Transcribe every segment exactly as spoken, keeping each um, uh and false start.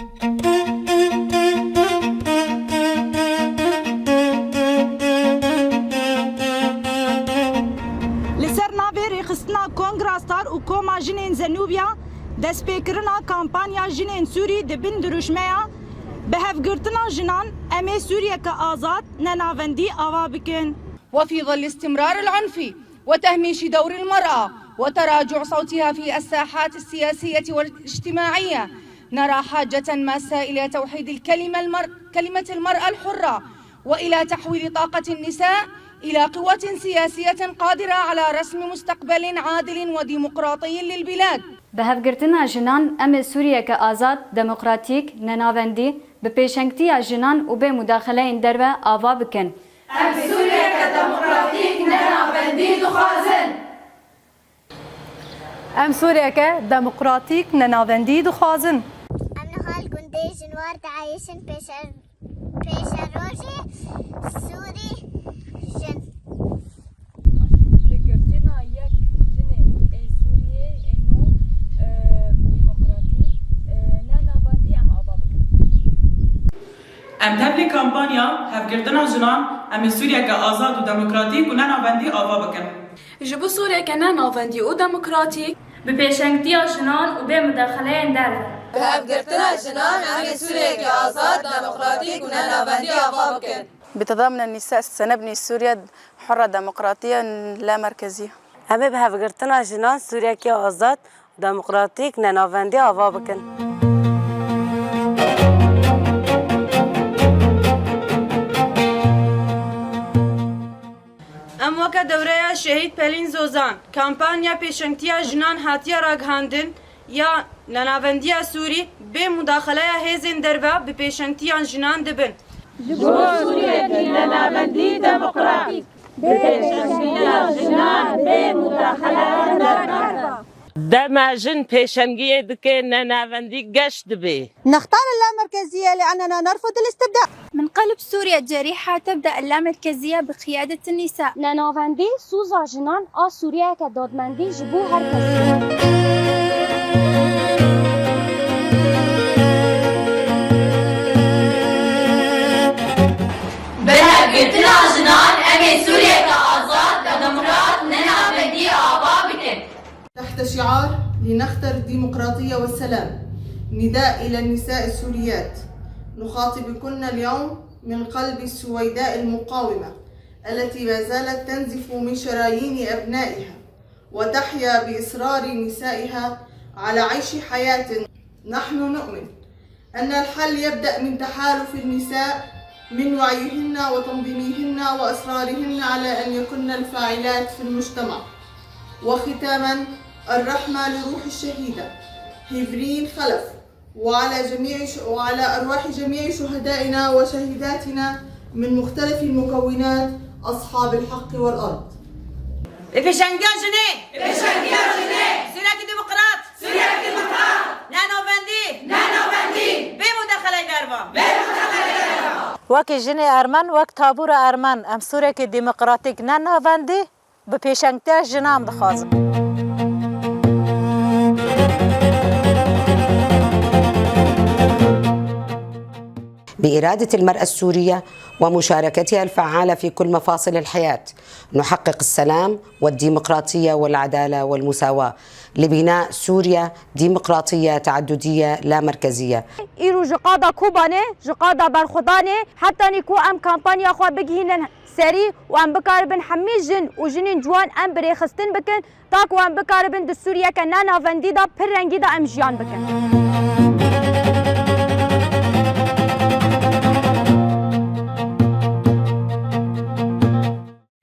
Li ser navê rêxistina Kongra Star û Koma Jinên Zenûbiya, destpêkirina kampanya Jinên Sûrî di bin dirûşmeya Bi hevgirtina jinan, em ê Sûriyeke azad, nenavendî ava bikin. وفي ظل استمرار العنف وتهميش دور المرأة وتراجع صوتها في الساحات السياسية والاجتماعية، نرى حاجة ماسة إلى توحيد الكلمة المر-، كلمة المرأة الحرة، وإلى تحويل طاقة النساء إلى قوة سياسية قادرة على رسم مستقبل عادل وديمقراطي للبلاد. Bi hevgirtina jinan, em ê Sûriyeke azad, demokratîk, nenavendî, bi pêşengtiya jinan û bê mudaxeleyên derve ava bikin. Em Sûriyeke demokratîk, nenavendî dixwazin. Em Sûriyeke demokratîk, nenavendî dixwazin. Em niha li gundê Jinwar dieyşin pêşer-, pêşerojê Sûrî jin. Bi girtina yek jinê ê Sûriyê ê nû, e, demokratî, e, ne navendî em ava bikin. Em tevlî kampanya hevgirtina jinan, em ê Sûriyeke azad û demokratîk û ne navendî ava bikin. Ji bo Sûriyeke ne navendî û demokratîk. Bi pêşengtiya jinan û bê mudaxeleyên derve. Bi hevgirtina jinan em ê Sûriyeke azad, demokratîk û ne navendî ava bikin. بتضامن النساء سنبني سوريا حرة ديمقراطية لا مركزية. Em ê bi hevgirtina jinan Sûriyeke azad, demokratîk, nenavendî ava bikin. Em weke dewreya Şehîd Pelîn Zozan, kampanya pêşengtiya jinan hatiye ragihandin ya nenavendiya Sûrî bê mudaxeleya hêzên derve bi pêşengtiyan jinan dibin. Ji bo Sûriyekî nenavendî demokratîk, bi pêşengtiya jinan bê mudaxeleyan derve. Dema jin pêşengiyê dike, nenavendî geş dibe. نختار اللامركزية لأننا نرفض الاستبداد. من قلب سوريا الجريحة تبدأ اللامركزية بقيادة النساء. Nenavendî soza jinan a Sûriyeyeke dadmendî ji bo her kesî. Bi hevgirtina jinan em ê Sûriyeke azad, demokrat, nenavendî ava bikin. تحت شعار لنختر الديمقراطية والسلام، نداء إلى النساء السوريات، نخاطبكن اليوم من قلب السويداء المقاومة التي ما زالت تنزف من شرايين أبنائها وتحيا بإصرار نسائها على عيش حياة. نحن نؤمن أن الحل يبدأ من تحالف النساء، من وعيهن وتنظيمهن وإصرارهن على أن يكن الفاعلات في المجتمع. وختاما، الرحمة لروح الشهيدة هيفرين خلف، وعلى جميع ش-، وعلى أرواح جميع شهدائنا وشهيداتنا من مختلف المكونات أصحاب الحق والأرض. Bi pêşengiya jinê! Bi pêşengiya jinê! Sûriyekî demokrat! Sûriyekî demokrat! Ne navendî! Ne navendî! Bê mudaxeleyê derva! Bê mudaxeleyê derva! Wekî jinê ermen, wek tabûra ermen, em Sûriyekî demokratîk ne navendî, bi pêşengtiya jinan dixwazin. بإرادة المرأة السورية ومشاركتها الفعالة في كل مفاصل الحياة، نحقق السلام والديمقراطية والعدالة والمساواة لبناء سوريا ديمقراطية تعددية لا مركزية. Îro ji qada Kobanê, ji qada berxwedanê, hetanî ku em kampanya xwe bigihînin serî û em bikaribin hemî jin û jinên ciwan em bi rêxistin bikin, ta ku em bikaribin di Sûriyeke ne navendî de pir rengî de em jiyan bikin.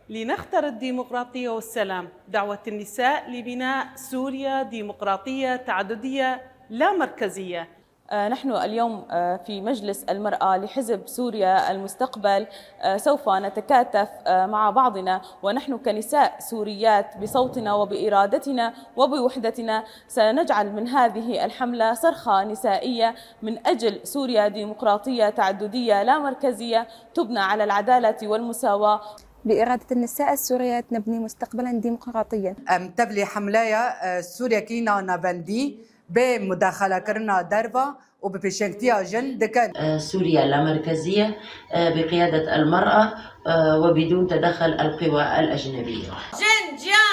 لنختر الديمقراطية والسلام، دعوة النساء لبناء سوريا ديمقراطية تعددية لا مركزية. آه، نحن اليوم، آه، في مجلس المرأة لحزب سوريا المستقبل، آه، سوف نتكاتف، آه، مع بعضنا، ونحن كنساء سوريات بصوتنا وبإرادتنا وبوحدتنا سنجعل من هذه الحملة صرخة نسائية من أجل سوريا ديمقراطية تعددية لا مركزية تبنى على العدالة والمساواة. بإرادة النساء السوريات نبني مستقبلا ديمقراطيا. Em tevlî hemleya, e, Sûriyekî nanavendî bê mudaxalekirina derva û bi pêşengtiya jin dikin. سوريا اللامركزية بقيادة المرأة وبدون تدخل القوى الأجنبية. Jin, jiyan,